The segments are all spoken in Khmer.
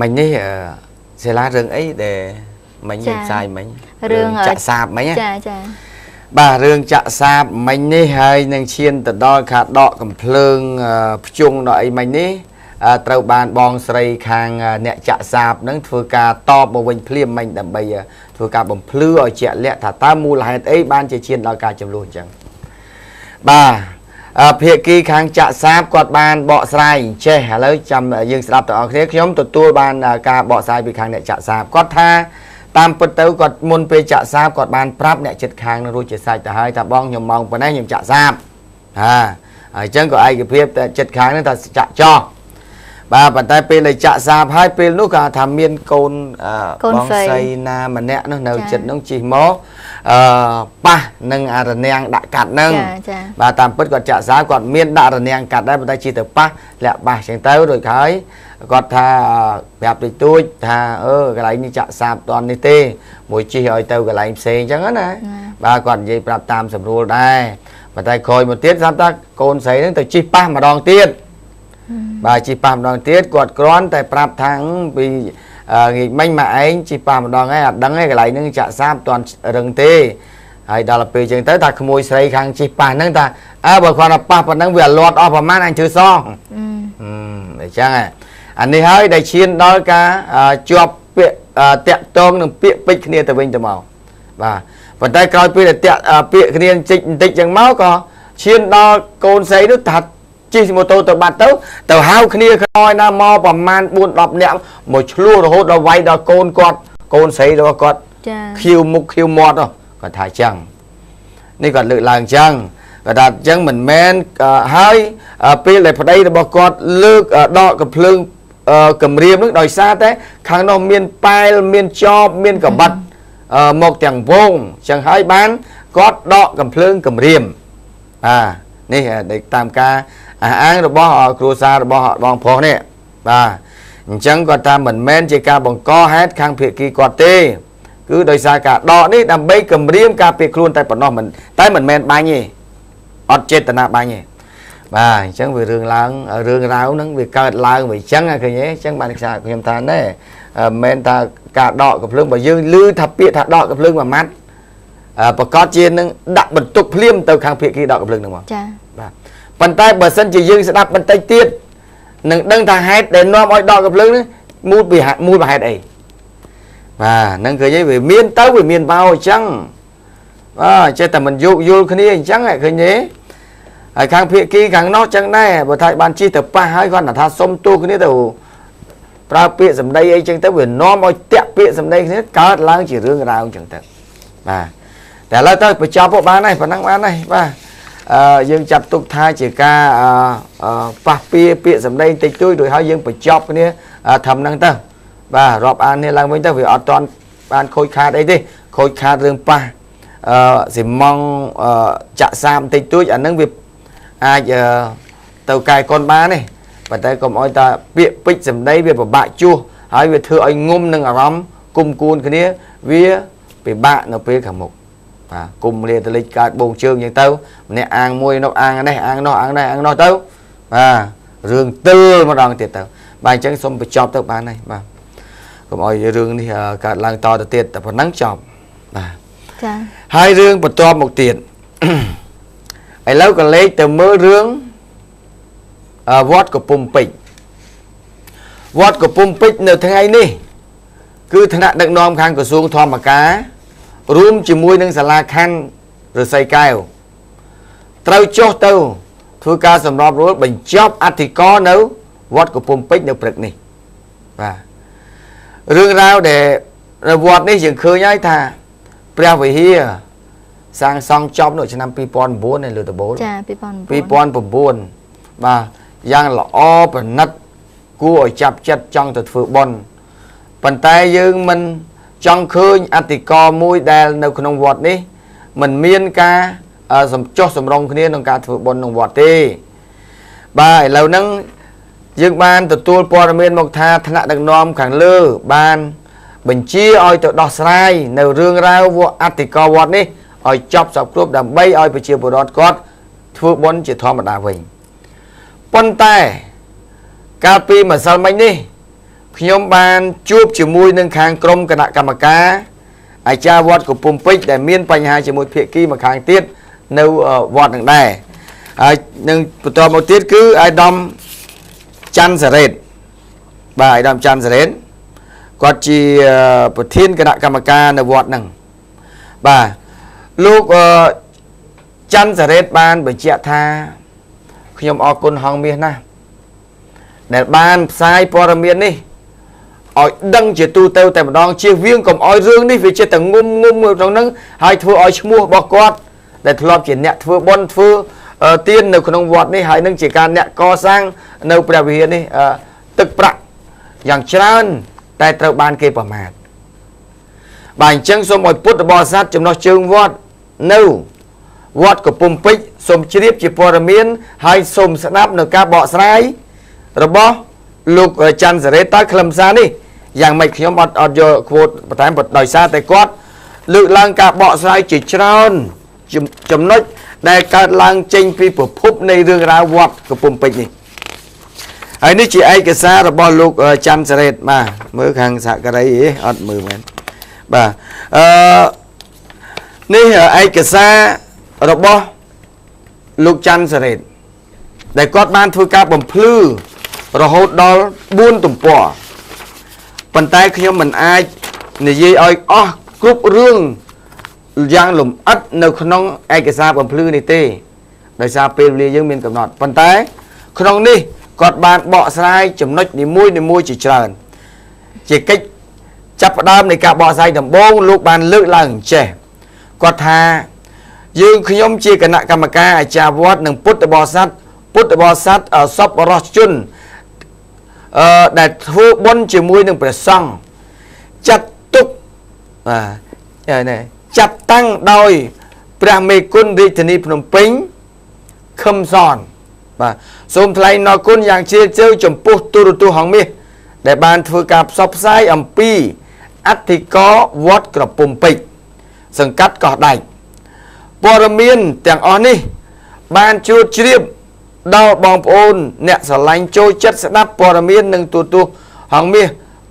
មិញនេះ សិលារឿងអីដែលមិញយើងផ្សាយមិញ រឿង ចាក់សាបមិញ ចាចា បាទ រឿងចាក់សាបមិញនេះ ហើយនឹងឈានទៅដល់ខាដកកំភ្លើងភ្ជង់ដល់អីមិញនេះ ត្រូវបានបងស្រីខាងអ្នកចាក់សាបនឹងធ្វើការតបមកវិញភ្លាមមិញ ដើម្បីធ្វើការបំភ្លឺឲ្យជាក់លាក់ថា តើមូលហេតុអីបានជាឈានដល់ការចំនួនអញ្ចឹង។ បាទ ភាគីខាងចាក់សាបគាត់បានបកស្រាយចេះ ឥឡូវចាំយើងស្ដាប់ទាំងអស់គ្នា។ ខ្ញុំទទួលបានការបកស្រាយពីខាងអ្នកចាក់សាប គាត់ថាតាមពិតទៅគាត់មុនពេលចាក់សាប គាត់បានប្រាប់អ្នកចិត្តខាងនឹងរួចជាសាច់ទៅហើយថា បង ខ្ញុំម៉ោងប៉ុណ្ណេះខ្ញុំចាក់សាប ហា ហើយអញ្ចឹងក៏ឯកភាពតែចិត្តខាងនឹងថាចាក់ចោះ។ បាទ ប៉ុន្តែពេលដែលចាក់សាបហើយ ពេលនោះក៏ថាមានកូនបងស្រីណាម្នាក់នោះនៅចិត្តនោះជិះមកអឺប៉ះនឹងអារនាំងដាក់កាត់នឹង។ បាទ តាមពិតគាត់ចាក់សាបគាត់មានដាក់រនាំងកាត់ដែរ ប៉ុន្តែជិះទៅប៉ះលាក់ប៉ះចឹងទៅ រួចហើយគាត់ថាប្រាប់តិចតួចថា អឺកន្លែងនេះចាក់សាបតន់នេះទេ មួយជិះឲ្យទៅកន្លែងផ្សេងចឹងណា។ បាទ គាត់និយាយប្រាប់តាមសម្រួលដែរ ប៉ុន្តែក្រោយមកទៀតស្រាប់ថាកូនស្រីនឹងទៅជិះប៉ះម្ដងទៀត។ បាទ ជិះប៉ះម្ដងទៀត គាត់គ្រាន់តែប្រាប់ថា ពីងាកមិញមកឯងជិះប៉ះម្ដងហើយ អត់ដឹងទេកន្លែងហ្នឹងចាក់សាបតន់រឹងទេ ហើយដល់ពេលចឹងទៅថាក្មួយស្រីខាងជិះប៉ះហ្នឹងថា អើបើគាត់ថាប៉ះប៉ុណ្ណឹងវាលាត់អស់ប្រហែល អញធ្វើសងអញ្ចឹង។ អានេះហើយដែលឈានដល់ការជាប់ពាក្យតាក់តងនឹងពាក្យពេចគ្នាទៅវិញទៅមក។ បាទ ប៉ុន្តែក្រោយពេលដែលតាក់ពាក្យគ្នាបន្តិចបន្តិចចឹងមក ក៏ឈានដល់កូនស្រីនោះថាជិះម៉ូតូទៅបាត់ទៅ ទៅហៅគ្នាក្រោយណាមកប្រមាណ4 10នាក់មកឆ្លោះ រហូតដល់វាយដល់កូនគាត់ កូនស្រីរបស់គាត់ ចា ខៀវមុខខៀវមាត់ គាត់ថាចឹង។ នេះគាត់លើកឡើងចឹង គាត់ថាចឹងមិនមែន ហើយពេលដែលប្តីរបស់គាត់លើកដកកំភ្លើងគម្រាមនឹង ដោយសារតែខាងនោះមានប៉ែល មានចប មានកបាត់មកទាំងវងចឹងហើយ បានគាត់ដកកំភ្លើងគម្រាម។ បាទ នេះតាមការអះអាងរបស់គ្រួសាររបស់បងប្រុសនេះ។ បាទ អញ្ចឹងគាត់ថាមិនមែនជាការបង្កហេតុខាងភាគីគាត់ទេ គឺដោយសារការដកនេះដើម្បីគម្រាមការពារខ្លួនតែប៉ុណ្ណោះ មិនតែមិនមែនបាញ់ទេ អត់ចេតនាបាញ់ទេ។ បាទ អញ្ចឹងវារឿងឡើងរឿងរ៉ាវហ្នឹងវាកើតឡើងវាអញ្ចឹង ឃើញទេ? អញ្ចឹងបានខ្ញុំថាណែ មិនមែនថាការដកកំភ្លើង បើយើងឮថាពាក្យថាដកកំភ្លើងមួយម៉ាត់ ប្រកាសជានឹងដាក់បន្ទុកភ្លាមទៅខាងភាគីដកកំភ្លើងហ្នឹងមក ចា។ បាទ ប៉ុន្តែបើសិនជាយើងស្ដាប់បន្តិចទៀត នឹងដឹងថាហេតុដែលនាំឲ្យដកកំភ្លើងនេះមូលពីមូលហេតុអី។ បាទ ហ្នឹងឃើញទេ វាមានទៅវាមានបោអញ្ចឹង។ បាទ ចេះតែមិនយោគយល់គ្នាអញ្ចឹង ឃើញទេ? ហើយខាងភាគីខាងនោះចឹងដែរ បើថាបានជិះទៅប៉ះហើយ គាត់ថាសុំទោសគ្នាទៅ ប្រើពាក្យសម្ដីអីចឹងទៅ វានាំឲ្យតាក់ពាក្យសម្ដីគ្នាកើតឡើងជារឿងរ៉ាវចឹងទៅ។ បាទ តែឥឡូវទៅបញ្ចប់បានហើយ ប៉ុណ្ណឹងបានហើយ។ បាទ អឺយើងចាត់ទុកថាជាការប៉ះពាពាក្យសម្ដីតិចតួច រួចហើយយើងបញ្ចប់គ្នាធ្វើហ្នឹងទៅ។ បាទ រាប់អាននេះឡើងវិញទៅ វាអត់ទាន់បានខូចខាតអីទេ ខូចខាតរឿងប៉ះអឺស៊ីម៉ង់ចាក់សាមតិចតួច អាហ្នឹងវាអាចទៅកែកុនបានទេ ប៉ុន្តែកុំឲ្យតាពាក្យពេចសម្ដីវាពិបាកជួស ហើយវាធ្វើឲ្យងុំនឹងអារម្មណ៍គុំគួនគ្នា វាពិបាកនៅពេលខាងមុខ។ បាទ គុំលាតលិចកើតបងជើងអញ្ចឹងទៅ ម្នាក់អាងមួយនោះ អាងនេះ អាងនោះ អាងនេះ អាងនោះទៅ បាទ រឿងទិលម្ដងទៀតទៅ។ បាទ អញ្ចឹងសូមបញ្ចប់ទៅបានហើយ។ បាទ កុំឲ្យរឿងនេះកើតឡើងតទៅទៀត តែប៉ុណ្ណឹងចប់។ បាទ ចា ហើយរឿងបន្ទាប់មកទៀត ឥឡូវក៏លេខទៅមើលរឿងវត្តកំពុងពេជ្រ។ វត្តកំពុងពេជ្រនៅថ្ងៃនេះ គឺថ្នាក់ដឹកនាំខាងក្រសួងធម្មការ រួមជាមួយនឹងសាលាខណ្ឌឫស្សីកែវ ត្រូវចុះទៅធ្វើការសម្របរួលបញ្ចប់អធិការនៅវត្តកំពុងពេជ្រនៅព្រឹកនេះ។ បាទ រឿងរ៉ាវដែលនៅវត្តនេះ យើងឃើញហើយថាព្រះវិហារសាងសង់ចប់នៅឆ្នាំ2009 នៅលើដបូល ចា 2009។ បាទ យ៉ាងល្អប្រណិតគួរឲ្យចាប់ចិត្តចង់ទៅធ្វើបុណ្យ ប៉ុន្តែយើងមិនចង់ឃើញអធិការមួយដែលនៅក្នុងវត្តនេះមិនមានការសំចុះសម្រុងគ្នាក្នុងការធ្វើបុណ្យក្នុងវត្តទេ។ បាទ ឥឡូវហ្នឹងយើងបានទទួលព័ត៌មានមកថា ថ្នាក់ដឹកនាំខាងលើបានបញ្ជាឲ្យទៅដោះស្រាយនៅរឿងរ៉ាវវត្តអធិការវត្តនេះឲ្យចប់សពគ្រប់ ដើម្បីឲ្យប្រជាពលរដ្ឋគាត់ធ្វើបុណ្យជាធម្មតាវិញ។ ប៉ុន្តែកាលពីម្សិលមិញនេះ ខ្ញុំបានជួបជាមួយនឹងខាងក្រុមគណៈកម្មការអាចារ្យវត្តកំពង់ពេជ្រដែលមានបញ្ហាជាមួយភាគីម្ខាងទៀតនៅវត្តនឹងដែរហើយនឹងបន្តមកទៀតគឺអាយដាមច័ន្ទសារ៉េតបាទអាយដាមច័ន្ទសារ៉េតគាត់ជាប្រធានគណៈកម្មការនៅវត្តហ្នឹងបាទលោកច័ន្ទសារ៉េតបានបញ្ជាក់ថាខ្ញុំអរគុណហងមាសណាស់ដែលបានផ្សាយព័ត៌មាននេះឲ្យដឹងជាទូទៅតែម្ដងជៀសវាងកុំឲ្យរឿងនេះវាចេះតែងុំងុំក្នុងហ្នឹងហើយធ្វើឲ្យឈ្មោះរបស់គាត់ដែលធ្លាប់ជាអ្នកធ្វើបុណ្យធ្វើទាននៅក្នុងវត្តនេះហើយនឹងជាការអ្នកកសាងនៅព្រះវិហារនេះទឹកប្រាក់យ៉ាងច្រើនតែត្រូវបានគេប្រមាថបាទអញ្ចឹងសូមឲ្យពុទ្ធបរិស័ទចំណុះជើងវត្តនៅវត្តកំពង់ពេជ្រសូមជ្រាបជាព័ត៌មានហើយសូមស្ដាប់នៅការបកស្រាយរបស់លោកច័ន្ទសារ៉េតតើខ្លឹមសារនេះយ៉ាងម៉េចខ្ញុំអត់យកខ្វូតបន្ថែមដោយសារតែគាត់លើកឡើងការបកស្រាយជាច្រើនចំណុចដែលកើតឡើងចេញពីប្រភពនៃរឿងរ៉ាវវត្តកំពង់ពេជ្រនេះហើយនេះជាឯកសាររបស់លោកច័ន្ទសារ៉េតបាទមើលខាងសហការីអីអត់មើលមែនបាទនេះឯកសាររបស់លោកច័ន្ទសារ៉េតដែលគាត់បានធ្វើការបំភ្លឺរហូតដល់4ទំព័រប៉ុន្តែខ្ញុំមិនអាចនិយាយឲ្យអស់គ្រប់រឿងយ៉ាងលម្អិតនៅក្នុងឯកសារបំភ្លឺនេះទេដោយសារពេលវេលាយើងមានកំណត់ប៉ុន្តែក្នុងនេះគាត់បានបកស្រាយចំណុចនីមួយៗជាច្រើនជាកិច្ចចាប់ផ្ដើមនៃការបកស្រាយដំបូងលោកបានលើកឡើងចេះគាត់ថាយើងខ្ញុំជាគណៈកម្មការអាចារ្យវត្តនិងពុទ្ធបរិស័ទសពរស់ជនដែលធ្វើបុណ្យជាមួយនឹងព្រះសង្ឃចាត់ទុកបាទនេះចាត់តាំងដោយព្រះមេគុណរាជធានីភ្នំពេញខឹមសនបាទសូមថ្លែងអរគុណយ៉ាងជ្រាលជ្រៅចំពោះទូរទស្សន៍ហងមាសដែលបានធ្វើការផ្សព្វផ្សាយអំពីអធិការវត្តក្រពុំពេជ្រសង្កាត់កោះដែកព័ត៌មានទាំងអស់នេះបានជ្រួតជ្រាបដល់បងប្អូនអ្នកស្រឡាញ់ចូលចិត្តស្ដាប់ព័ត៌មាននិងទូរទស្សន៍ហងមាស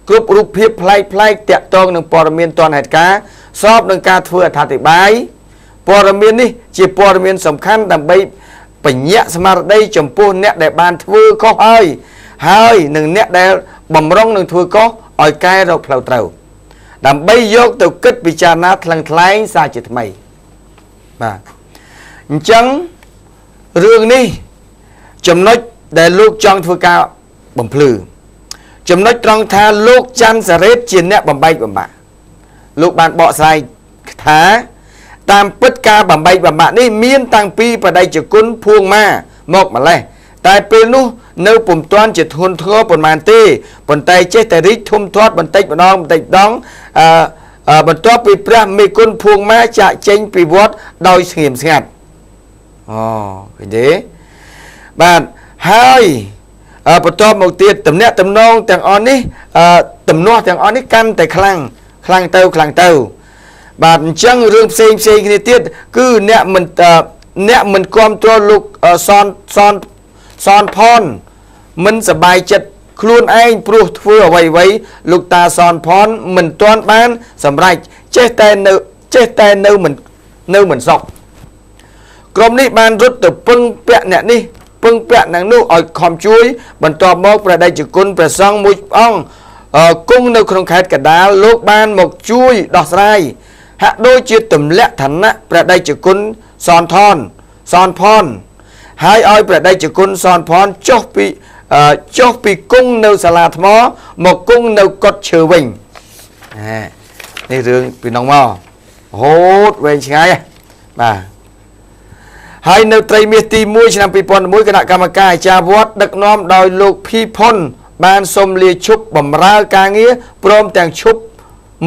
គ្រប់រូបភាពប្លែកប្លែកតាក់ទងនឹងព័ត៌មានទាន់ហេតុការណ៍ស្របនឹងការធ្វើអត្ថាធិប្បាយព័ត៌មាននេះជាព័ត៌មានសំខាន់ដើម្បីបញ្ញាស្មារតីចំពោះអ្នកដែលបានធ្វើខុសហើយហើយនឹងអ្នកដែលបំរុងនឹងធ្វើខុសឲ្យកែរកផ្លូវត្រូវដើម្បីយកទៅគិតពិចារណាថ្លឹងថ្លែងសារជាថ្មីបាទអញ្ចឹងរឿងនេះចំណុចដែលលោកចង់ធ្វើការបំភ្លឺចំណុចត្រង់ថាលោកច័ន្ទសារ៉េតជាអ្នកបំបែកបំបាក់លោកបានបកស្រាយថាតាមពិតការបំបែកបំបាក់នេះមានតាំងពីបដិជគុណភួងម៉ាមកម្លេះតែពេលនោះនៅពុំទាន់ជាធ្ងន់ធ្ងរប៉ុន្មានទេប៉ុន្តែចេះតែរីកធំធាត់បន្តិចម្ដងបន្តិចម្ដងបន្ទាប់ពីព្រះមេគុណភួងម៉ាចាកចេញពីវត្តដោយស្ងៀមស្ងាត់អូឃើញទេបាទហើយបន្ទាប់មកទៀតតំណាក់តំណងទាំងអស់នេះទំនាស់ទាំងអស់នេះកាន់តែខ្លាំងខ្លាំងទៅខ្លាំងទៅបាទអញ្ចឹងរឿងផ្សេងផ្សេងគ្នាទៀតគឺអ្នកមិនគ្រប់គ្រងលោកសនសនសនផនមិនសบายចិត្តខ្លួនឯងព្រោះធ្វើអ្វីៗលោកតាសនផនមិនទាន់បានសម្រេចចេះតែនៅមិនសុខក្រុមនេះបានរត់ទៅពឹងពាក់អ្នកនេះពឹងពាក់នឹងនោះឲ្យខំជួយបន្ទាប់មកព្រះតេជគុណព្រះសង្ឃមួយអង្គគង់នៅក្នុងខេត្តកណ្ដាលលោកបានមកជួយដោះស្រាយហាក់ដូចជាទម្លាក់ឋានៈព្រះតេជគុណសនថនសនផនហើយឲ្យព្រះតេជគុណសនផនចុះពីគង់នៅសាលាថ្មមកគង់នៅកុដឈើវិញនេះរឿងពីនោះមករហូតវែងឆ្ងាយបាទហើយនៅត្រីមាសទី1ឆ្នាំ2001គណៈកម្មការអាចារ្យវត្តដឹកនាំដោយលោកភីផុនបានសូមលាឈប់បម្រើការងារព្រមទាំងឈប់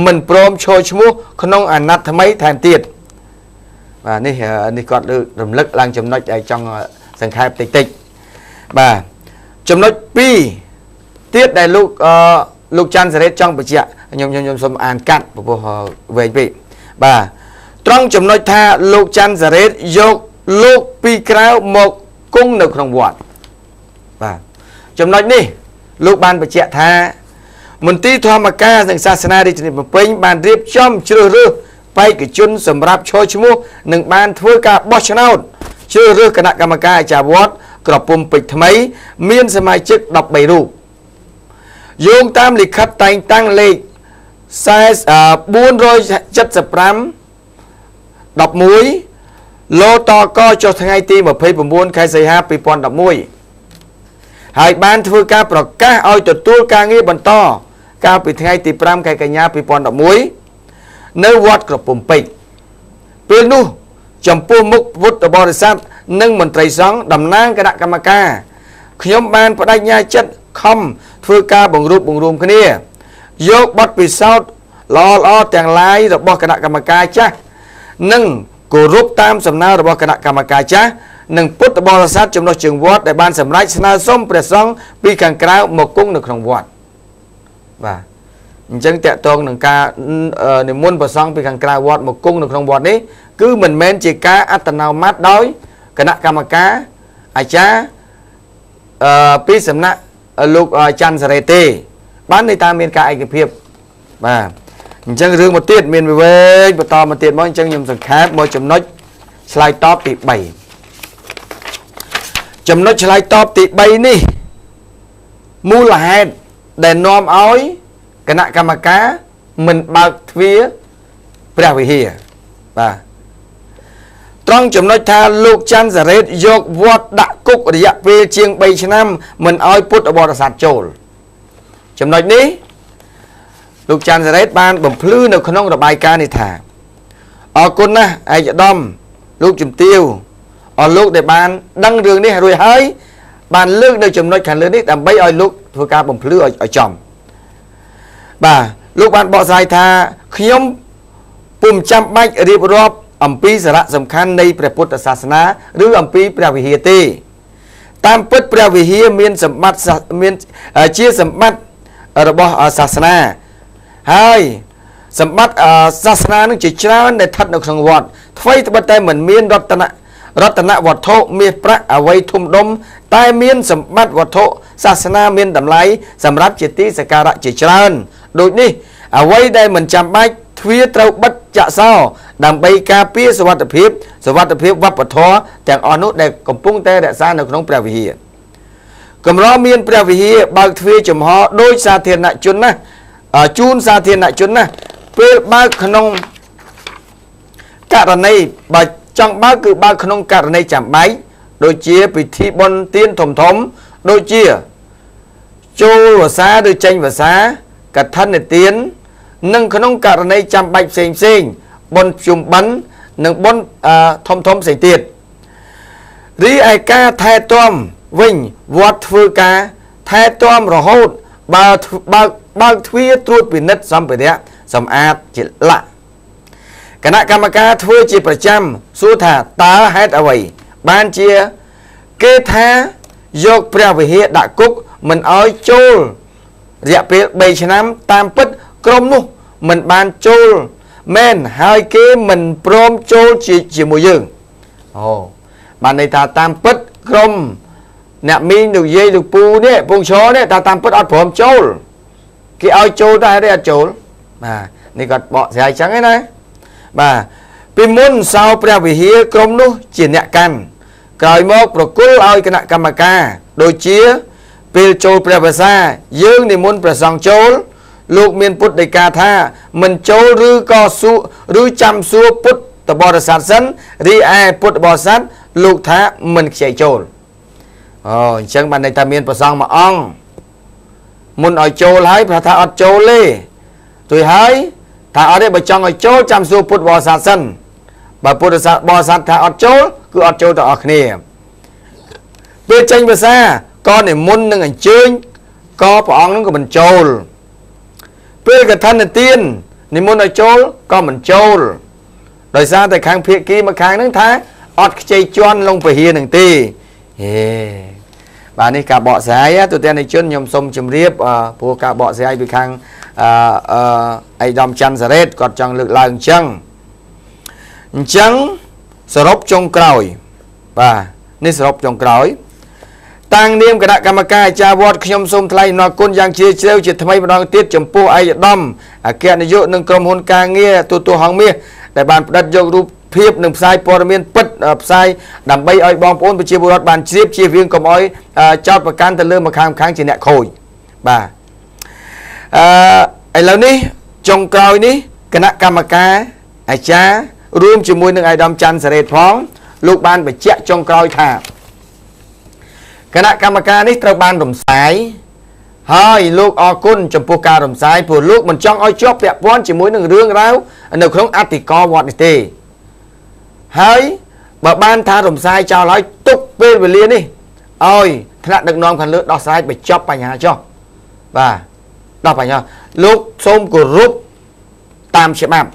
មិនព្រមឈរឈ្មោះក្នុងអាណត្តិថ្មីថែមទៀតបាទនេះគាត់លើករំលឹកឡើងចំណុចដែលចង់សង្ខេបតិចតិចបាទចំណុច2ទៀតដែលលោកច័ន្ទសារ៉េតចង់បញ្ជាក់ខ្ញុំសូមអានកាត់ព្រោះវែងពេកបាទត្រង់ចំណុចថាលោកច័ន្ទសារ៉េតយកលោកពីក្រៅមកគង់នៅក្នុងវត្តបាទចំណុចនេះលោកបានបញ្ជាក់ថា មន្ទីរធម្មការនិងសាសនារាជធានីភ្នំពេញបានរៀបចំជ្រើសរើសបេក្ខជនសម្រាប់ឈរឈ្មោះនិងបានធ្វើការបោះឆ្នោតជ្រើសរើសគណៈកម្មការអាចារ្យវត្តក្រពុំពេជ្រថ្មីមានសមាជិក13រូបយោងតាមលិខិតតែងតាំងលេខ475 11លោតកចុះថ្ងៃទី29ខែសីហា2011ហើយបានធ្វើការប្រកាសឲ្យទទួលការងារបន្តកាលពីថ្ងៃទី5ខែកញ្ញា2011នៅវត្តក្រពុំពេជ្រពេលនោះចំពោះមុខពុទ្ធបរិស័ទនិងមន្ត្រីសង្ឃតំណាងគណៈកម្មការខ្ញុំបានបដិញ្ញាចិត្តខំធ្វើការបង្រួបបង្រួមគ្នាយកបទពិសោធន៍ល្អៗទាំងឡាយរបស់គណៈកម្មការចាស់និងគោរពតាមសំណើរបស់គណៈកម្មការចាស់និងពុទ្ធបរិស័ទចំណុះជើងវត្តដែលបានសម្រេចស្នើសុំព្រះសង្ឃពីខាងក្រៅមកគង់នៅក្នុងវត្តបាទអញ្ចឹងតកតងនឹងការនិមន្តព្រះសង្ឃពីខាងក្រៅវត្តមកគង់នៅក្នុងវត្តនេះគឺមិនមែនជាការអត្តនោម័តដោយគណៈកម្មការអាចារ្យពីសំណាក់លោកច័ន្ទសេរីទេបានន័យថាមានការឯកភាពបាទអញ្ចឹងរឿងមកទៀតមានវិវេកបន្តមកទៀតមកអញ្ចឹងខ្ញុំសង្ខេបមកចំណុចឆ្លើយតបទី3ចំណុចឆ្លើយតបទី3នេះមូលហេតុដែលនាំឲ្យគណៈកម្មការមិនបើកទ្វារព្រះវិហារបាទត្រង់ចំណុចថាលោកច័ន្ទសារ៉េតយកវត្តដាក់គុករយៈពេលជាង3ឆ្នាំមិនឲ្យពុទ្ធបរិស័ទចូលចំណុចនេះលោកច័ន្ទសារ៉េតបានបំភ្លឺនៅក្នុងរបាយការណ៍នេះថាអរគុណណាស់ឯកឧត្តមលោកជំទាវអរលោកដែលបានដឹងរឿងនេះរួចហើយបានលើកនៅចំណុចខាងលើនេះដើម្បីឲ្យលោកធ្វើការបំភ្លឺឲ្យចំបាទលោកបានបកស្រាយថាខ្ញុំពុំចាំបាច់រៀបរាប់អំពីសារៈសំខាន់នៃព្រះពុទ្ធសាសនាឬអំពីព្រះវិហារទេតាមពិតព្រះវិហារមានសម្បត្តិមានជាសម្បត្តិរបស់សាសនាហើយសម្បត្តិសាសនានឹងជាច្រើនដែលស្ថិតនៅក្នុងវត្តថ្មីត្បិតតែមិនមានរតនវត្ថុមាសប្រាក់អ្វីធំដុំតែមានសម្បត្តិវត្ថុសាសនាមានតម្លៃសម្រាប់ជាទីសក្ការៈជាច្រើនដូចនេះអ្វីដែលមិនចាំបាច់ទ្វារត្រូវបិទចាក់សោដើម្បីការពារសុវត្ថិភាពវប្បធម៌ទាំងអស់នោះដែលកំពុងតែរក្សានៅក្នុងព្រះវិហារកម្រមានព្រះវិហារបើកទ្វារចំហដោយសាធារណជនណាជូនសាធារណជនណាពេលបើកក្នុងករណីបើចង់បើកគឺបើកក្នុងករណីចាំបាច់ដូចជាពិធីបុណ្យទានធំធំដូចជាចូលវស្សាឬចេញវស្សាកឋិនទាននិងក្នុងករណីចាំបាច់ផ្សេងផ្សេងបុណ្យភ្ជុំបិណ្ឌនិងបុណ្យធំធំផ្សេងទៀតរីឯការថែទាំវិញវត្តធ្វើការថែទាំរហូតបើបើកទ្វារត្រួតពិនិត្យសម្ភារៈសម្អាតជាលក្ខគណៈកម្មការធ្វើជាប្រចាំសួរថាតើហេតុអ្វីបានជាគេថាយកព្រះវិហារដាក់គុកមិនឲ្យចូលរយៈពេល3ឆ្នាំតាមពិតក្រុមនោះមិនបានចូលមែនហើយគេមិនព្រមចូលជាមួយយើងអូបានន័យថាតាមពិតក្រុមអ្នកមីងលោកយាយលោកពូនេះពងឈរនេះថាតាមពិតអត់ព្រមចូលគេឲ្យចូលតែអត់ចូលបាទនេះគាត់បកស្រាយចឹងឯណាបាទពីមុនសោព្រះវិហារក្រុមនោះជាអ្នកកាន់ក្រោយមកប្រគល់ឲ្យគណៈកម្មការដូចជាពេលចូលព្រះវស្សាយើងនិមន្តព្រះសង្ឃចូលលោកមានពុទ្ធដីកាថាមិនចូលឬក៏សួរឬចាំសួរពុទ្ធបរិស័ទសិនរីឯពុទ្ធបរិស័ទលោកថាមិនខ្ចីចូលអូអញ្ចឹងបានន័យថាមានព្រះសង្ឃមួយអង្គមុនឲ្យចូលហើយព្រោះថាអត់ចូលទេទុយហើយថាអត់ទេបើចង់ឲ្យចូលចាំសួរពុទ្ធបរិស័ទសិនបើពុទ្ធបរិស័ទថាអត់ចូលគឺអត់ចូលទាំងអស់គ្នាពេលចេញភាសាក៏និមន្តនឹងអញ្ជើញក៏ព្រះអង្គនឹងក៏មិនចូលពេលកឋិនទាននិមន្តឲ្យចូលក៏មិនចូលដោយសារតែខាងភាគីមកខាងហ្នឹងថាអត់ខ្ចីជន់លងពហិនឹងទេហេបាទនេះការបកស្រាយទូទាំងនិជនខ្ញុំសូមជម្រាបព្រោះការបកស្រាយពីខាងអៃដាមច័ន្ទសារ៉េតគាត់ចង់លើកឡើងអញ្ចឹងសរុបចុងក្រោយបាទនេះសរុបចុងក្រោយ តាំងនាមគណៈកម្មការអាចារ្យវត្តខ្ញុំសូមថ្លែងអំណរគុណយ៉ាងជ្រាលជ្រៅជាថ្មីម្ដងទៀតចំពោះឯកឧត្តមអគ្គនាយកនិងក្រុមហ៊ុនការងារទូទួលហង្សមាសដែលបានផ្តិតយករូបភាពនិងផ្សាយព័ត៌មានពិតផ្សាយដើម្បីឲ្យបងប្អូនប្រជាពលរដ្ឋបានជ្រាបជៀសវាងកុំឲ្យចោទប្រកាន់ទៅលើម្ខាងម្ខាងជាអ្នកខូចបាទឥឡូវនេះចុងក្រោយនេះគណៈកម្មការអាចារ្យរួមជាមួយនឹងឯកឧត្តមច័ន្ទសេរីផងលោកបានបញ្ជាក់ចុងក្រោយថាគណៈកម្មការនេះត្រូវបានរំសាយហើយលោកអរគុណចំពោះការរំសាយព្រោះលោកមិនចង់ឲ្យជាប់ពាក់ព័ន្ធជាមួយនឹងរឿងរ៉ាវនៅក្នុងអធិការវត្តនេះទេហើយបើបានថារំសាយចោលហើយទុកពេលវេលានេះឲ្យថ្នាក់ដឹកនាំខាងលើដោះស្រាយបញ្ចប់បញ្ហាចុះបាទដោះបញ្ហាលោកសូមគោរពតាមច្បាប់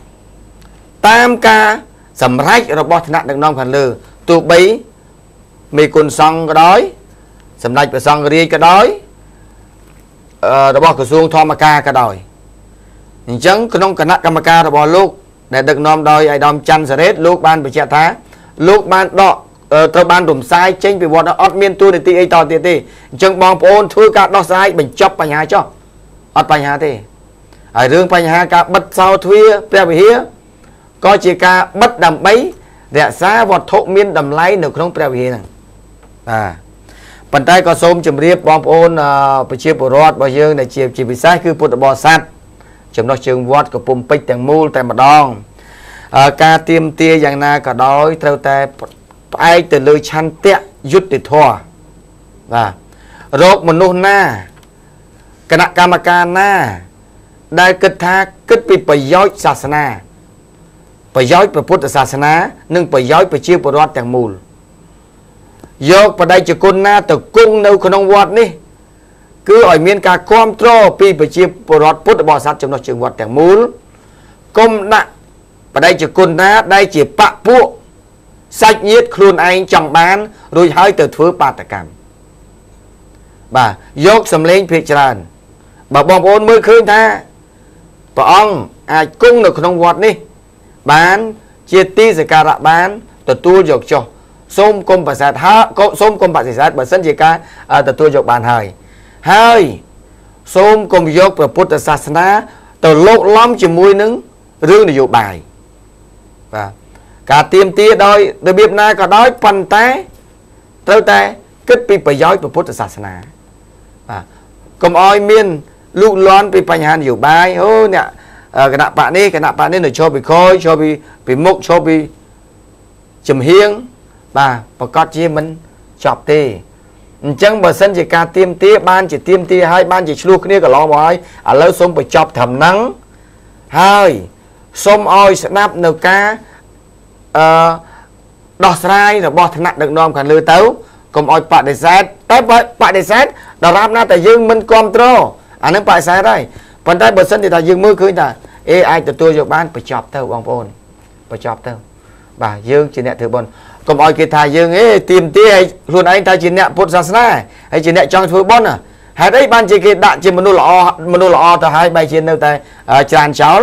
តាមការសម្រេចរបស់ថ្នាក់ដឹកនាំខាងលើទោះបីមេគុណសង្ឃក៏ដោយសម្ដេចព្រះសង្ឃរាជក៏ដោយរបស់ក្រសួងធម្មការក៏ដោយអញ្ចឹងក្នុងគណៈកម្មការរបស់លោកដែលដឹកនាំដោយឯកឧត្តមច័ន្ទសេរីលោកបានបញ្ជាក់ថាលោកបានដកត្រូវបានរំសាយចេញពីវត្តអត់មានតួនាទីអីតទៀតទេអញ្ចឹងបងប្អូនធ្វើការដោះស្រាយបញ្ចប់បញ្ហាចុះអត់បញ្ហាទេហើយរឿងបញ្ហាការបិទសោទ្វារព្រះវិហារក៏ជាការបិទដើម្បីរក្សាវត្ថុមានតម្លៃនៅក្នុងព្រះវិហារហ្នឹងបាទប៉ុន្តែក៏សូមជម្រាបបងប្អូនប្រជាពលរដ្ឋរបស់យើងដែលជាពិសេសគឺពុទ្ធបរិស័ទចំណុះជើងវត្តកំពុងពេជ្រទាំងមូលតែម្ដងការទៀមទាយ៉ាងណាក៏ដោយត្រូវតែផ្អែកទៅលើឆន្ទៈយុត្តិធម៌បាទរកមនុស្សណាគណៈកម្មការណាដែលគិតថាគិតពីប្រយោជន៍សាសនាប្រយោជន៍ព្រះពុទ្ធសាសនានិងប្រយោជន៍ប្រជាពលរដ្ឋទាំងមូលយកបដិជគុណណាទៅគង់នៅក្នុងវត្តនេះគឺឲ្យមានការគាំទ្រពីប្រជាពលរដ្ឋពុទ្ធបរិស័ទចំណុះជើងវត្តទាំងមូលកុំដាក់បដិជគុណណាដែលជាបពពួកសាច់ញាតិខ្លួនឯងចង់បានរួចហើយទៅធ្វើបាតកម្មបាទយកសម្លេងភាគច្រើនបើបងប្អូនមើលឃើញថាព្រះអង្គអាចគង់នៅក្នុងវត្តនេះបានជាទីសក្ការៈបានទទួលយកចុះសូមកុំបដិសេធហើយសូមកុំបដិសេធបើសិនជាការទទួលយកបានហើយហើយសូមកុំយកព្រះពុទ្ធសាសនាទៅលោកឡំជាមួយនឹងរឿងនយោបាយបាទការទៀមទាដោយរបៀបណាក៏ដោយប៉ុន្តែត្រូវតែគិតពីប្រយោជន៍ព្រះពុទ្ធសាសនាបាទកុំឲ្យមានលូកលាន់ពីបញ្ហានយោបាយអូអ្នកគណៈបកនេះគណៈបកនេះនៅឈរពីក្រោយឈរពីមុខឈរពីចំហៀងបាទប្រកាសជាមិនចប់ទេអញ្ចឹងបើសិនជាការទៀមទាបានជាទៀមទាហើយបានជាឆ្លោះគ្នាកន្លងមកហើយឥឡូវសូមបញ្ចប់ត្រឹមហ្នឹងហើយសូមឲ្យស្ដាប់នៅការដោះស្រាយរបស់ថ្នាក់ដឹកនាំខាងលើទៅកុំឲ្យបដិសេធតែបដិសេធដរាបណាតែយើងមិនគ្រប់គ្រងអានឹងបដិសេធហើយប៉ុន្តែបើសិនជាថាយើងមើលឃើញថាអេអាចទទួលយកបានបញ្ចប់ទៅបងប្អូនបញ្ចប់ទៅបាទយើងជាអ្នកធ្វើបុណ្យកុំឲ្យគេថាយើងអេទៀមទាឲ្យខ្លួនឯងថាជាអ្នកពុទ្ធសាសនាហើយជាអ្នកចង់ធ្វើបុណ្យហេតុអីបានជាគេដាក់ជាមនុស្សល្អមនុស្សល្អទៅហើយបែរជានៅតែច្រានចោល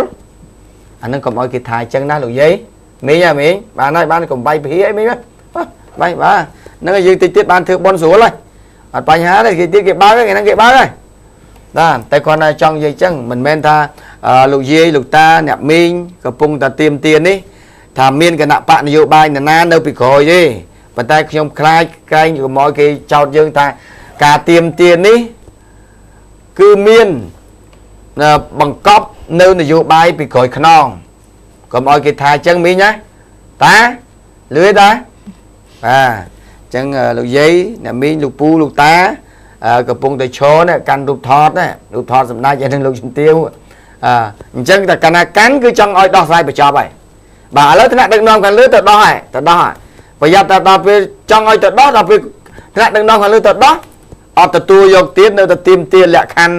អានឹងកុំឲ្យគេថាអញ្ចឹងណាលោកយាយមីងហ៎មីងបានហើយបានកុំបាយពហិអីមីងបាយបាទហ្នឹងយើងតិចទៀតបានធ្វើបុណ្យស្រួលហើយអត់បញ្ហាទេគេទៀតគេបើកហ្នឹងគេបើកហើយបាទតែគាត់តែចង់និយាយអញ្ចឹងមិនមែនថាលោកយាយលោកតាអ្នកមីងកំពុងតែទៀមទានេះថាមានគណៈបកនយោបាយណានៅពីក្រោយទេប៉ុន្តែខ្ញុំខ្លាចក្រែងកុំឲ្យគេចោទយើងថាការទៀមទានេះគឺមានបង្កប់នៅនយោបាយពីក្រោយខ្នងកុំឲ្យគេថាអញ្ចឹងមីងណាតាលឿនតាបាទអញ្ចឹងលោកយាយអ្នកមីងលោកពូលោកតាកំពុងតែឈរនេះកាន់រូបថតនេះរូបថតសម្ដេចហើយនឹងលោកជំទាវអញ្ចឹងតែកាលណាកាន់គឺចង់ឲ្យដោះស្រាយបញ្ចប់ហើយបាទឥឡូវថ្នាក់ដឹកនាំខាងលើទៅដោះហើយទៅដោះហើយប្រយ័ត្នតែដល់ពេលចង់ឲ្យទៅដោះដល់ពេលថ្នាក់ដឹកនាំខាងលើទៅដោះអត់ទទួលយកទៀតនៅតែទៀមទាលក្ខខណ្ឌ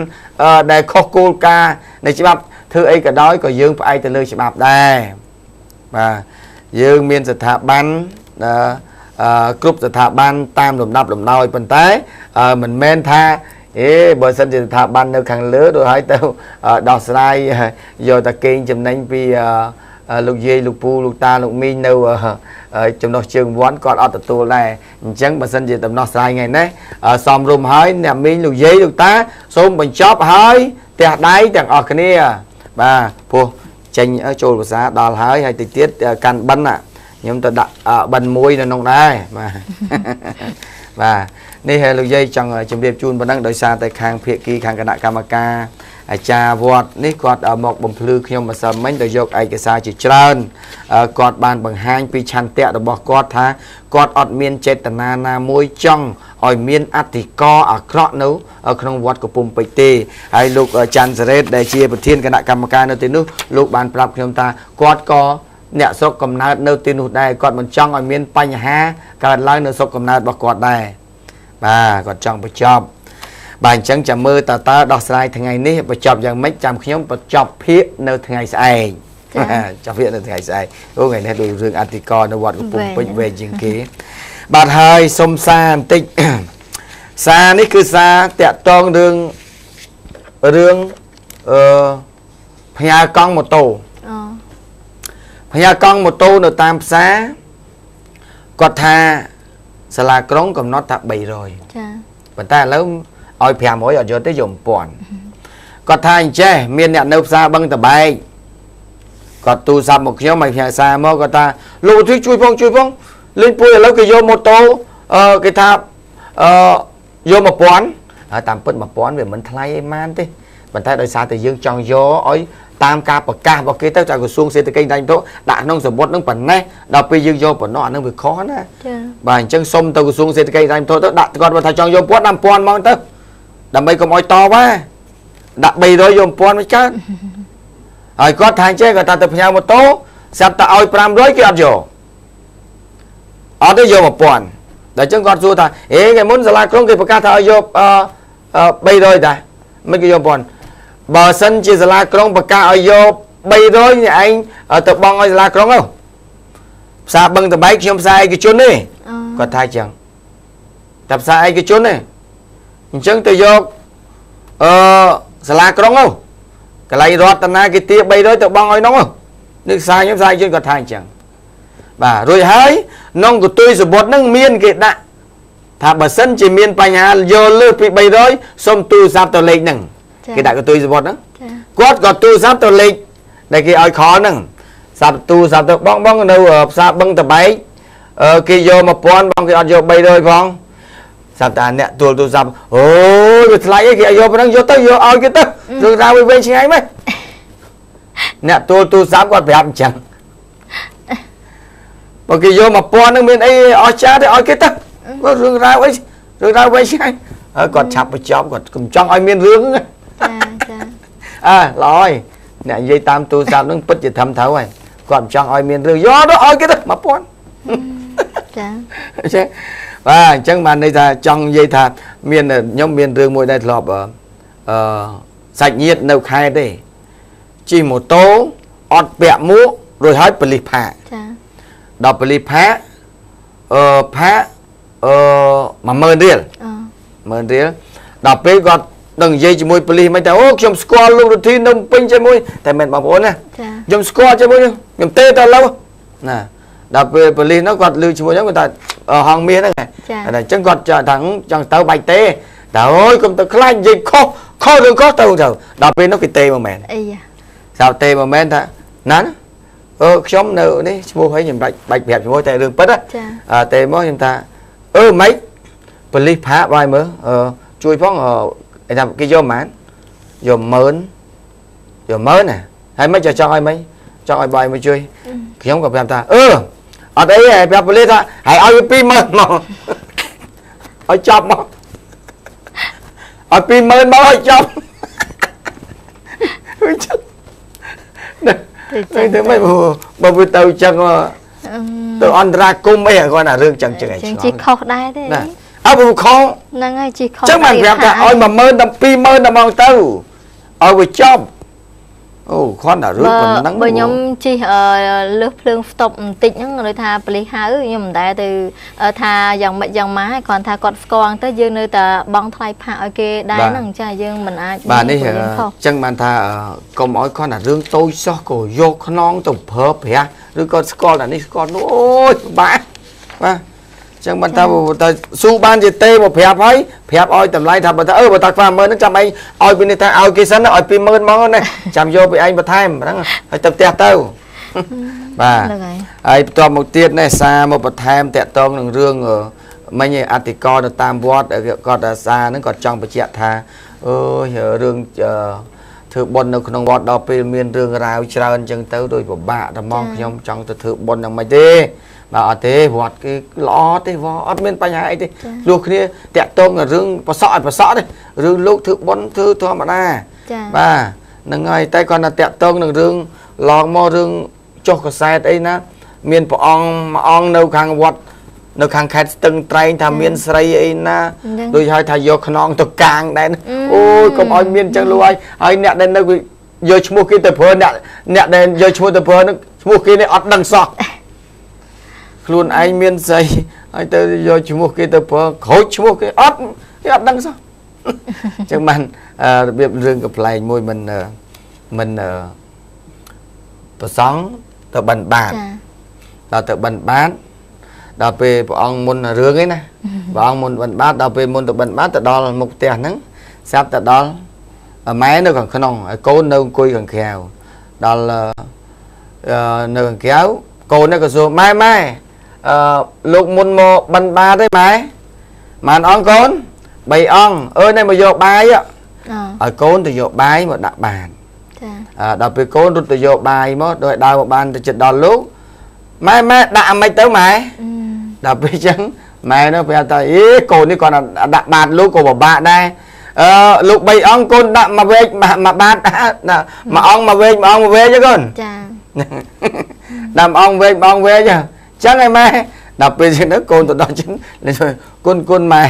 ដែលខុសគោលការណ៍នៃច្បាប់ធ្វើអីក៏ដោយក៏យើងផ្អែកទៅលើច្បាប់ដែរបាទយើងមានស្ថាប័នគ្រប់ស្ថាប័នតាមលំដាប់លំដោយប៉ុន្តែមិនមែនថាអេបើសិនជាស្ថាប័ននៅខាងលើដូចហើយទៅដោះស្រាយយកតែកេងចំណេញពី លោកយាយលោកពូលោកតាលោកមីងនៅចំណុះជើងវ័នគាត់អត់ទទួលដែរអញ្ចឹងបើសិនជាដំណោះស្រាយថ្ងៃនេះសមរម្យហើយអ្នកមីងលោកយាយលោកតាសូមបញ្ចប់ហើយផ្ទះដៃទាំងអស់គ្នាបាទព្រោះចេញចូលភាសាដល់ហើយហើយតិចទៀតកាន់បិណ្ឌខ្ញុំទៅដាក់បិណ្ឌមួយនៅក្នុងដែរបាទបាទនេះហើយលោកយាយចង់ជម្រាបជូនប៉ុណ្ណឹងដោយសារតែខាងភាគីខាងគណៈកម្មការអាចារ្យវត្តនេះគាត់មកបំភ្លឺខ្ញុំម្សិលមិញដោយយកឯកសារជាច្រើនគាត់បានបង្ហាញពីឆន្ទៈរបស់គាត់ថាគាត់អត់មានចេតនាណាមួយចង់ឲ្យមានអធិការអាក្រក់នៅក្នុងវត្តកំពង់ពេជ្រទេហើយលោកច័ន្ទសេរីដែលជាប្រធានគណៈកម្មការនៅទីនោះលោកបានប្រាប់ខ្ញុំថាគាត់ក៏អ្នកស្រុកកំណើតនៅទីនោះដែរគាត់មិនចង់ឲ្យមានបញ្ហាកើតឡើងនៅស្រុកកំណើតរបស់គាត់ដែរបាទគាត់ចង់បញ្ចប់បាទអញ្ចឹងចាំមើលតើដោះស្រាយថ្ងៃនេះបញ្ចប់យ៉ាងម៉េចចាំខ្ញុំបញ្ចប់ភាគនៅថ្ងៃស្អែកចប់ភាគនៅថ្ងៃស្អែកអូថ្ងៃនេះដូចរឿងអធិការនៅវត្តកំពង់ពេជ្រវែងជាងគេបាទហើយសុំសារបន្តិចសារនេះគឺសារតាក់តងរឿងផ្ញើកង់ម៉ូតូផ្ញើកង់ម៉ូតូនៅតាមផ្សារគាត់ថាសាលាក្រុងកំណត់ថា300ចាប៉ុន្តែឥឡូវឲ្យ500អត់យកទេយក1000គាត់ថាអញ្ចេះមានអ្នកនៅផ្សារបឹងតបែកគាត់ទូរស័ព្ទមកខ្ញុំឲ្យផ្ញើសារមកគាត់ថាលោកធីជួយផងជួយផងលេងពួយឥឡូវគេយកម៉ូតូគេថាយក1000ហើយតាមពិត1000វាមិនថ្លៃអីម៉ានទេប៉ុន្តែដោយសារតែយើងចង់យកឲ្យតាមការប្រកាសរបស់គេទៅจากក្រសួងសេដ្ឋកិច្ចដែនទៅដាក់ក្នុងសម្បត្តិនឹងប៉ុណ្ណេះដល់ពេលយើងយកប៉ុណ្ណោះអានឹងវាខុសណាបាទអញ្ចឹងសុំទៅក្រសួងសេដ្ឋកិច្ចដែនទៅដាក់គាត់ថាចង់យក1000ដាក់1000ហ្មងទៅដើម្បីកុំឲ្យតវ៉ាដាក់300យក1000មិនកើតហើយគាត់ថាអញ្ចឹងគាត់ថាទៅផ្ញើម៉ូតូស្រាប់តែឲ្យ500គេអត់យកអត់ទេយក1000ដល់អញ្ចឹងគាត់សួរថាអេថ្ងៃមុនសាលាក្រុងគេប្រកាសថាឲ្យយក300ដែរមិនគេយក1000បើសិនជាសាលាក្រុងប្រកាសឲ្យយក300អ្នកឯងទៅបងឲ្យសាលាក្រុងទៅផ្សារបឹងតបែកខ្ញុំផ្សារឯកជនទេគាត់ថាអញ្ចឹងតែផ្សារឯកជនទេអញ្ចឹងទៅយកសាលាក្រុងទៅកន្លែងរដ្ឋតាគេទា300ទៅបងឲ្យនោះនេះផ្សារខ្ញុំផ្សារឯកជនគាត់ថាអញ្ចឹងបាទរួចហើយក្នុងកន្ទុយសម្បត្តិនឹងមានគេដាក់ថាបើសិនជាមានបញ្ហាយកលើសពី300សូមទូរស័ព្ទទៅលេខហ្នឹងគេដាក់កន្ទុយសម្បត្តិហ្នឹងគាត់ក៏ទូរស័ព្ទទៅលេខដែលគេឲ្យខហ្នឹងសាប់ទូរស័ព្ទទៅបងបងនៅផ្សារបឹងតបែកគេយក1000បងគេអត់យក300ផងសាប់តាអ្នកទួលទូរស័ព្ទអូយវាថ្លៃគេឲ្យយកប៉ុណ្ណឹងយកទៅយកឲ្យគេទៅរឿងរ៉ាវវាវែងឆ្ងាយមែនអ្នកទួលទូរស័ព្ទគាត់ប្រាប់អញ្ចឹងបើគេយក1000ហ្នឹងមានអីអស្ចារ្យទេឲ្យគេទៅរឿងរ៉ាវអីរឿងរ៉ាវវែងឆ្ងាយហើយគាត់ឆាប់បញ្ចប់គាត់កុំចង់ឲ្យមានរឿងហ្នឹងចាអើល្អហើយអ្នកនិយាយតាមទូរស័ព្ទហ្នឹងពិតជាធំត្រូវហើយគាត់មិនចង់ឲ្យមានរឿងយកទៅឲ្យគេទៅ1000ចាចាបាទអញ្ចឹងបានន័យថាចង់និយាយថាមានខ្ញុំមានរឿងមួយដែរធ្លាប់សាច់ញាតិនៅខេត្តទេជិះម៉ូតូអត់ពាក់មួករួចហើយប៉ូលីសផាកចាដល់ប៉ូលីសផាកផាក10000រៀល10000រៀលដល់ពេលគាត់នឹងនិយាយជាមួយប៉ូលីសមិនថាអូខ្ញុំស្គាល់លោករទ្ធីនៅពេញជាមួយតែមិនបងប្អូនណាខ្ញុំស្គាល់ជាមួយខ្ញុំទេទៅឥឡូវណាដល់ពេលប៉ូលីសនោះគាត់ឮជាមួយខ្ញុំគាត់ថាហងមាសហ្នឹងតែអញ្ចឹងគាត់ថាចង់ទៅបាច់ទេតែអូយកុំទៅខ្លាចនិយាយខុសខុសរឿងខុសទៅទៅដល់ពេលនោះគេទេមកមែនអីយ៉ាទេមកមែនថាណាខ្ញុំនៅនេះឈ្មោះហើយខ្ញុំបាច់ប្រាប់ឈ្មោះតែរឿងពិតទេមកខ្ញុំថាម៉េចប៉ូលីសផាកបាយមើលជួយផងគេថាគេយកប៉ុន្មានយក10000យក10000ណាហើយមិនចង់ឲ្យមិនចង់ឲ្យបាយមកជួយខ្ញុំក៏ប្រាប់ថាអត់អីទេប្រាប់ប៉ូលីសថាហើយឲ្យវា20000មកឲ្យចប់មកឲ្យ20000មកឲ្យចប់វាចឹងទៅមិនបើវាទៅចឹងទៅអន្តរាគមអីគាត់ថារឿងចឹងចឹងឯងជីខុសដែរទេណាអើបើខុសហ្នឹងហើយជីខុសចឹងបានប្រាប់ថាឲ្យ10000ដល់20000ដល់មកទៅឲ្យវាចប់ អូគ្រាន់តែរឿងប៉ុណ្ណឹង បើខ្ញុំជិះលើសភ្លើងស្តុបបន្តិចហ្នឹងដូចថាប៉ូលីសហៅខ្ញុំមិនដែលទៅថាយ៉ាងម៉េចយ៉ាងម៉ាគ្រាន់ថាគាត់ស្គាល់ទៅយើងនៅតែបង់ថ្លៃផាកឲ្យគេដែរហ្នឹងចាយើងមិនអាច បាទនេះចឹងបានថាកុំឲ្យគ្រាន់តែរឿងតូចសោះក៏យកខ្នងទៅប្រើប្រាស់ឬក៏ស្គាល់តែនេះស្គាល់នោះអូយបាក់បាទចឹងបានថាតែស៊ូបានជាទេមកប្រាប់ហើយប្រាប់ឲ្យតម្លៃថាបើថាបើថាខ្វះ10000ហ្នឹងចាំឯងឲ្យពីនេះថាឲ្យគេសិនឲ្យ20000ហ្មងណាចាំយកពីឯងបន្ថែមហ្នឹងហើយទៅផ្ទះទៅបាទហើយបន្ទាប់មកទៀតនេះសារមកបន្ថែមតាក់ទងនឹងរឿងមិញឯអធិការនៅតាមវត្តគាត់អាសាហ្នឹងគាត់ចង់បញ្ជាក់ថាអើយរឿងធ្វើបុណ្យនៅក្នុងវត្តដល់ពេលមានរឿងរ៉ាវច្រើនអញ្ចឹងទៅដូចពិបាកតែហ្មងខ្ញុំចង់ទៅធ្វើបុណ្យយ៉ាងម៉េចទេបាទអត់ទេវត្តគេល្អទេវត្តអត់មានបញ្ហាអីទេលុះគ្នាតាក់ទងរឿងប្រសក់ឲ្យប្រសក់ទេរឿងលោកធ្វើបុណ្យធ្វើធម្មតាបាទហ្នឹងហើយតែគាត់ថាតាក់ទងនឹងរឿងឡងមករឿងចុះកសែតអីណាមានព្រះអង្គមួយអង្គនៅខាងវត្តនៅខាងខេត្តស្ទឹងត្រែងថាមានស្រីអីណាដូចហើយថាយកខ្នងទៅកាងដែរអូយកុំឲ្យមានអញ្ចឹងលុះហើយហើយអ្នកដែលនៅយកឈ្មោះគេទៅប្រើអ្នកដែលយកឈ្មោះទៅប្រើនឹងឈ្មោះគេនេះអត់ដឹងសោះខ្លួនឯងមានស្អីហើយទៅយកឈ្មោះគេទៅប្រើក្រូចឈ្មោះគេអត់គេអត់ដឹងសោះអញ្ចឹងបានរបៀបរឿងកំប្លែងមួយមិនប្រសង់ទៅបិណ្ឌបាតដល់ទៅបិណ្ឌបាតដល់ពេលព្រះអង្គមុនរឿងឯណាព្រះអង្គមុនបិណ្ឌបាតដល់ពេលមុនទៅបិណ្ឌបាតទៅដល់មុខផ្ទះហ្នឹងស្រាប់ទៅដល់ម៉ែនៅខាងក្នុងហើយកូននៅអង្គុយខាងក្រៅដល់នៅខាងក្រៅកូននេះក៏សួរម៉ែម៉ែលោកមុនមកបិណ្ឌបាតទេម៉ែម៉ានអង្គកូន3អង្គអើនេះមកយកបាយឲ្យកូនទៅយកបាយមកដាក់បានដល់ពេលកូនរត់ទៅយកបាយមកដោយដើរមកបានទៅចិត្តដល់លោកម៉ែម៉ែដាក់អាម៉េចទៅម៉ែដល់ពេលអញ្ចឹងម៉ែនោះប្រាប់ថាអេកូននេះគាត់ដាក់បាតលោកក៏ពិបាកដែរលោក3អង្គកូនដាក់មកវែកមួយបាតមួយអង្គមកវែកមួយអង្គមកវែកទេកូនចាដាក់អង្គវែកមួយអង្គវែកអញ្ចឹងឯម៉ែដល់ពេលចឹងទៅកូនទៅដល់ចឹងគុណគុណម៉ែ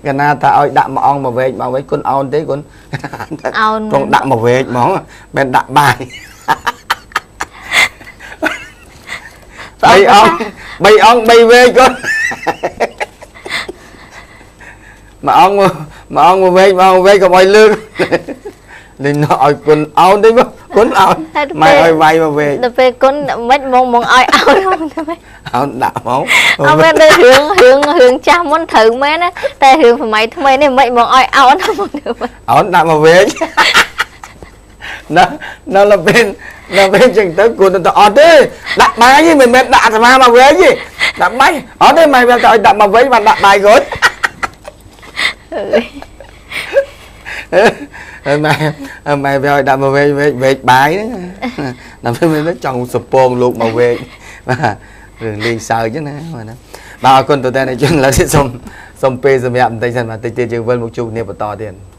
កណាថាឲ្យដាក់មួយអង្គមកវែកមកវែកគុណអោនទេគុណអោនត្រង់ដាក់មកវែកហ្មងមិនដាក់បាយ3អង្គ3អង្គ3វែកគុណមួយអង្គមួយអង្គមួយវែកមួយអង្គវែកកុំឲ្យលើកលេងឲ្យគុណអោនទេមកគុណអោនម៉ែឲ្យវាយមកវែកដល់ពេលគុណមិនមកមកឲ្យអោនទៅអោនដាក់មកអត់មែនទេរឿងចាស់មុនត្រូវមែនណាតែរឿងសម័យថ្មីនេះមិនមកឲ្យអោនមកទៅអោនដាក់មកវែកណាដល់ពេលដល់ពេលចឹងទៅគុណទៅអត់ទេដាក់បាយទេមិនមែនដាក់អាត្មាមកវែកទេដាក់បាយអត់ទេម៉ែវាទៅឲ្យដាក់មកវែកបានដាក់បាយគុណម៉ែម៉ែវាឲ្យដាក់មកវែកវែកបាយហ្នឹងដល់ពេលចង់សពងលោកមកវែកបាទរឿងលេងសើចចឹងណាបាទណាបាទអរគុណទៅតែជនឡើយសូមពេលសម្រាប់បន្តិចសិនបាទតិចទៀតយើងវិលមកជួបគ្នាបន្តទៀត។